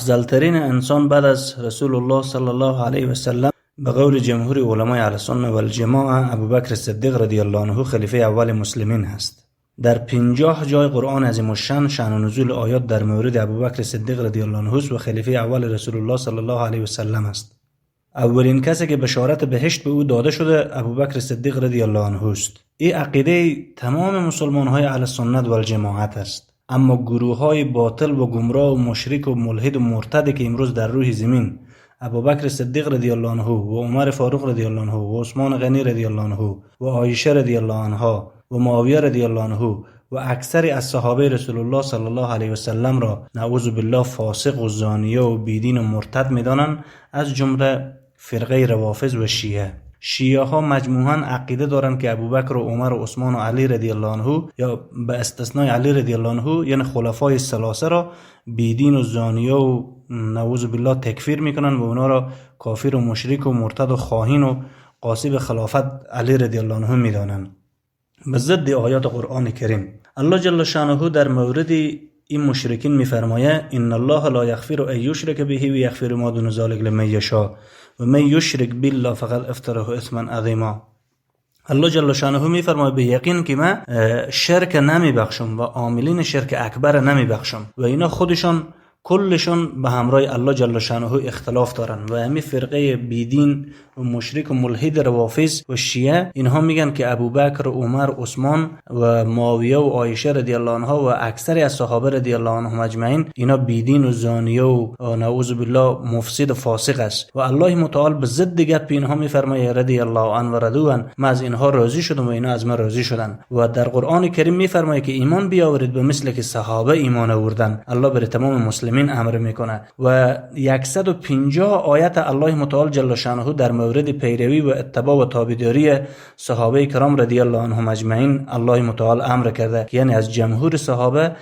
افضلترین انسان بعد از رسول الله صلی الله علیه و سلم به قول جمهور علمای اهل سنت و الجماعه ابوبکر صدیق رضی الله عنه خلیفه اول مسلمین هست. در 50 جای قرآن عظیم الشان شأن و نزول آیات در مورد ابوبکر صدیق رضی الله عنه است و خلیفه اول رسول الله صلی الله علیه و سلم است. اولین کسی که بشارت بهشت به او داده شده ابوبکر صدیق رضی الله عنه است. این عقیده تمام مسلمان های اهل سنت و الجماعت است. اما گروه های باطل و گمراه و مشرک و ملحد و مرتد که امروز در روی زمین ابوبکر صدیق رضی الله عنه و عمر فاروق رضی الله عنه و عثمان غنی رضی الله عنه و عایشه رضی الله عنها و معاویه رضی الله عنه و اکثر از صحابه رسول الله صلی الله علیه و سلم را نعوذ بالله فاسق و زانیه و بیدین و مرتد میدانند، از جمله فرقه روافض و شیعه. شیعه ها مجموعاً عقیده دارند که ابوبکر و عمر و عثمان و علی رضی الله عنه یا به استثنای علی رضی الله عنه، یعنی خلفای ثلاثه را بیدین و زانیه و نعوذ بالله تکفیر میکنن و اونا را کافر و مشرک و مرتد و خائن و غاصب خلافت علی رضی الله عنه میدانند، به ضد آیات قرآن کریم. الله جل شانه در مورد این مشرکین میفرمایه: ان الله لا یغفر ان یشرک به و یغفر ما دون ذلک لمن یشاء و من یشرک بالله فقد افتری اثما عظیما. الله جل شانه میفرماید به یقین که من شرک نمیبخشم و عاملین شرک اکبر نمیبخشم و اینا خودشان کلشون به همراه الله جل شانه اختلاف دارن. و همین فرقه بیدین و مشرک و ملحد روافض و شیعه، اینها میگن که ابوبکر، عمر، عثمان و معاویه و عایشه رضی الله عنها و اکثر از صحابه رضی الله عنهم اجمعین اینا بیدین و زانیه و نعوذ بالله مفسد و فاسق است. و الله متعال به ضد گپ اینها میفرماید: رضی الله عنه و رضوا عنه، من از اینها راضی شدم و اینا از من راضی شدن. و در قرآن کریم میفرماید که ایمان بیاورید به مثل که صحابه ایمان آوردن. الله بر تمام مسلمین امر میکنه و 150 آیت الله متعال جل شانه در مورد پیروی و اتباع و تابعداری صحابه کرام رضی الله عنهم اجمعین الله متعال امر کرده، یعنی از جمهور صحابه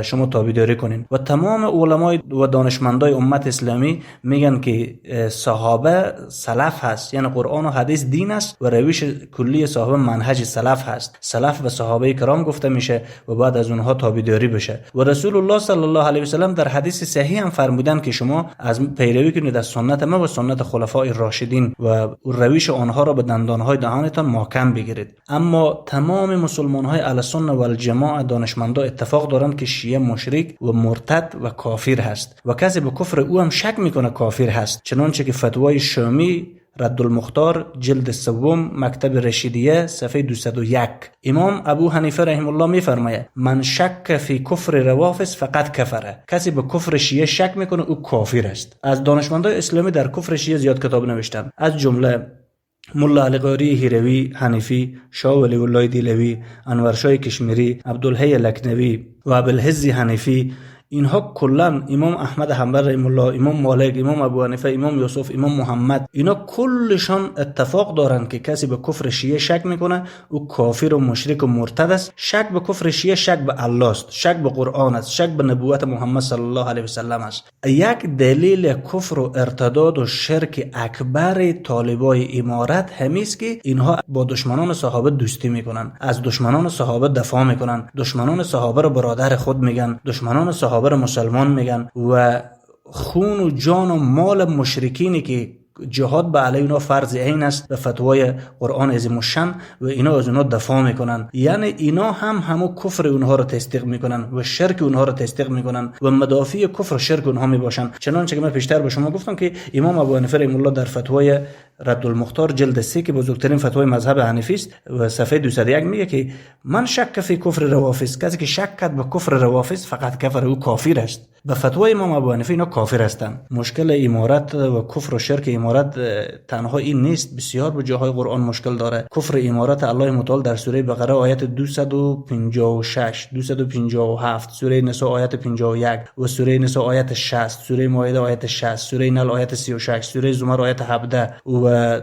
شما تابعداری کنین. و تمام علمای و دانشمندای امت اسلامی میگن که صحابه سلف هست، یعنی قرآن و حدیث دین است و روش کلی صحابه منهج سلف هست. سلف به صحابه کرام گفته میشه و بعد از اونها تابعداری بشه. و رسول الله صلی الله علیه و سلم در حدیث صحیح هم فرمودن که شما از پیروی کنید از سنت ما و سنت خلفای راشدین و روش آنها را به دندانهای دهانتان محکم بگیرید. اما تمام مسلمان های اهل سنت و الجماعه، دانشمندا اتفاق دارند که شیعه مشرک و مرتد و کافر هست و کسی به کفر او هم شک میکنه کافر هست، چنانچه که فتوای شامی، رد المختار، جلد سوم، مکتب رشیدیه، صفحه 201، امام ابو حنیفه رحمه الله میفرماید: من شک فی کفر روافض فقد کفر. کسی به کفر شیعه شک میکنه او کافر است. از دانشمندای اسلامی در کفر شیعه زیاد کتاب نوشتن، از جمله ملا علی قاری هیروی حنفی، شاه ولی الله دیلوی، انورشاه کشمیری، عبدالحی لکنوی و ابوالحز حنفی. اینها کلا، امام احمد حنبل رحمه الله، امام مالک، امام ابو حنیفه، امام یوسف، امام محمد، اینا کلشان اتفاق دارند که کسی به کفر شیعه شک میکنه او کافر و مشرک و مرتد است. شک به کفر شیعه شک به الله است، شک به قرآن است، شک به نبوت محمد صلی الله علیه و سلم است. یک دلیل کفر و ارتداد و شرک اکبر طالبای امارت همیست که اینها با دشمنان صحابه دوستی میکنن، از دشمنان صحابه دفاع میکنن، دشمنان صحابه رو برادر خود میگن، دشمنان صحابه رو مسلمان میگن و خون و جان و مال مشرکینی که جهاد به علیه اونا فرض عین است به فتوای قرآن عظیم الشان و اینا از اونا دفاع میکنن. یعنی اینا هم همو کفر اونها رو تصدیق میکنن و شرک اونها رو تصدیق میکنن و مدافع کفر و شرک اونها میباشن، چنانچه که من پیشتر به شما گفتم که امام ابو حنیفه رحمه الله در فتوای رد المختار جلد 3 که بزرگترین فتوای مذهب حنفی است و صفحه 201 میگه که من شک فی کفر روافض، کسی که شک کرد به کفر روافض، فقد کفر، او کافر است. به فتوای امام ابو حنیفه اینا کافر هستند. مشکل امارت و کفر و شرک امارت تنها این نیست، بسیار به جاهای قرآن مشکل داره. کفر امارت الله متعال در سوره بقره آیت 256، 257، سوره نساء آیت 51 و سوره نساء آیت 60، سوره مائده آیت 60، سوره نحل آیت 36، سوره زمر آیت 17 و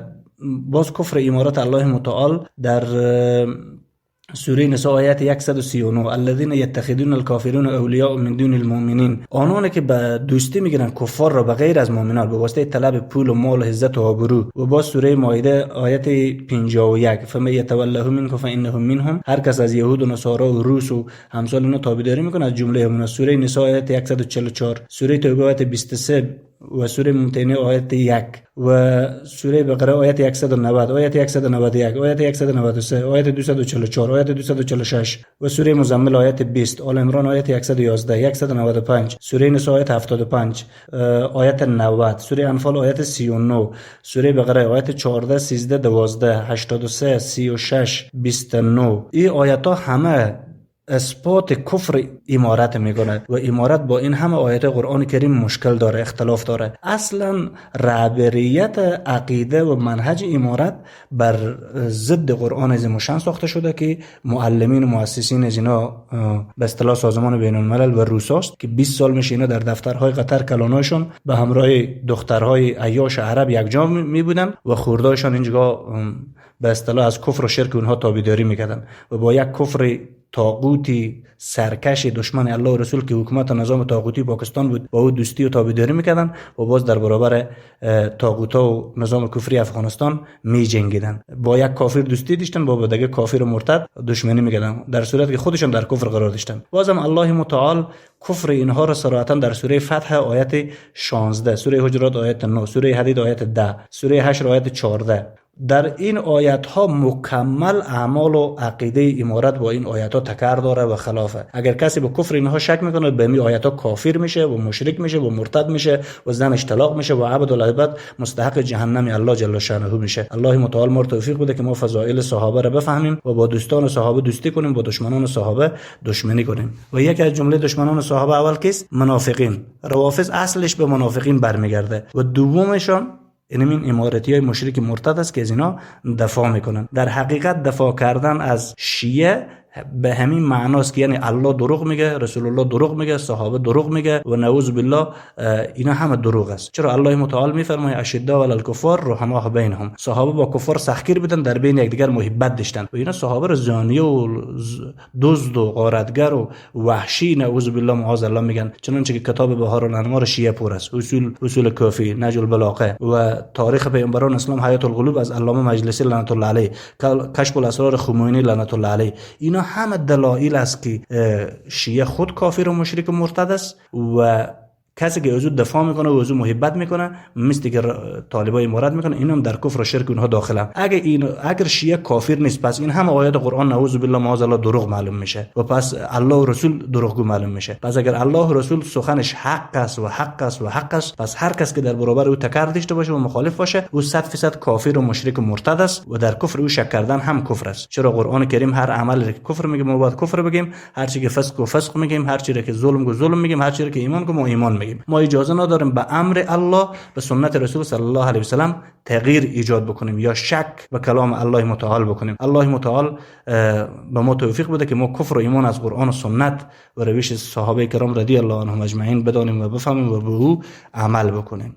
باز کفر امارت الله متعال در سوره نساء آیت 139، الذین یتخذون الکافرین اولیاء من دون المؤمنین، آنانی که به دوستی میگیرن کفار را به غیر از مؤمنان به واسطه طلب پول و مال و عزت و آبرو. و با سوره مائده آیت 51، فمن یتوله منکم فانه منهم، هر کس از یهود و نصارا و روس و امثال اینا تابعداری میکنه از جمله همون. سوره نساء آیت 144، سوره توبه آیت 23 و سوره ممتحنه آیت 1 و سوره بقره آیت 190، آیت 191، آیت 193، آیت 244، آیت 246 و سوره مزمل آیت 20، آل عمران آیت 111، 195، سوره نساء آیت 75، آیت 90، سوره انفال آیت 39، سوره بقره آیت 14، 13، 12، 83، 36، 29. این آیت ها همه اثبات کفر امارت میکنه و امارت با این همه آیات قرآن کریم مشکل داره، اختلاف داره. اصلا رهبریت عقیده و منهج امارت بر ضد قرآن عظیم ساخته شده که معلمین و مؤسسین از اینا به اصطلاح سازمان بین الملل و روساست که 20 سال میشه اینا در دفترهای قطر کلانایشون به همراه دخترهای عیاش عرب یکجا می بودن و خوردایشان اینجا به اصطلاح از کفر و شرک اونها تابعداری میکردن و با یک کفر طاغوتی سرکش دشمن الله و رسول که حکومت و نظام طاغوتی پاکستان بود با او دوستی و تابعداری میکردن و باز در برابر طاغوتا و نظام کفری افغانستان می جنگیدن. با یک کافر دوستی داشتن، با دیگه کافر و مرتد دشمنی میکردن، در صورت که خودشان در کفر قرار داشتن. بازم الله متعال کفر اینها را صراحتا در سوره فتح آیت 16، سوره حجرات آیت 9، سوره حدید آیت 10، سوره حشر آیت 14، در این آیت ها مکمل اعمال و عقیده امارت با این آیت ها تکر داره و خلافه. اگر کسی به کفر اینها شک میکنه به این آیت ها کافر میشه و مشرک میشه و مرتد میشه و زنش طلاق میشه و عبد العباد مستحق جهنم الله جل شانه میشه. الله متعال ما توفیق بده که ما فضائل صحابه را بفهمیم و با دوستان صحابه دوستی کنیم، با دشمنان صحابه دشمنی کنیم. و یکی از جمله دشمنان صحابه اول کیست؟ منافقین. روافض اصلش به منافقین برمیگرده و دومشان این امارتی های مشرک مرتد است که از اینا دفاع میکنن. در حقیقت دفاع کردن از شیعه به همین معناست که یعنی الله دروغ میگه، رسول الله دروغ میگه، صحابه دروغ میگه و نعوذ بالله اینا همه دروغ است. چرا الله متعال میفرماید اشداء علی الکفار رحماء بینهم، صحابه با کفار سختگیر بودن، در بین یکدیگر محبت داشتن و اینا صحابه رو زانیه و دزد و غارتگر و وحشی نعوذ بالله معاذ الله میگن، چنانچه که کتاب بهار الانوار شیعه پر است، اصول کافی، نهج البلاغه و تاریخ پیامبران اسلام حیات القلوب از علامه مجلسی لعنت الله علیه، کشف الاسرار خمینی لعنت الله علیه. اینا همه دلایل است که شیعه خود کافر و مشرک و مرتد است و کسی که از او دفاع میکنه و از او محبت میکنه مثل که طالبای امارت میکنه، اینم در کفر و شرک اونها داخله. اگر شیعه کافر نیست پس این همه آیات قرآن نعوذ بالله معاذ الله دروغ معلوم میشه و پس الله و رسول دروغگو معلوم میشه. پس اگر الله و رسول سخنش حق است و حق است و حق است، پس هر کس که در برابر او تکر داشته باشه و مخالف باشه او 100% کافر و مشرک و مرتد است و در کفر او شک کردن هم کفر است. چرا قرآن کریم هر عمل که کفر میگه ما باید کفر بگیم، هر چی که فسق و فسق میگیم، هر چی که ظلم و ظلم میگیم، هر چی که ایمان کو ما ایمان میگیم. ما اجازه نداریم به امر الله، به سنت رسول صلی الله علیه و سلم تغییر ایجاد بکنیم یا شک به کلام الله متعال بکنیم. الله متعال به ما توفیق بده که ما کفر و ایمان از قرآن و سنت و روش صحابه کرام رضی الله عنهم اجمعین بدانیم و بفهمیم و به او عمل بکنیم.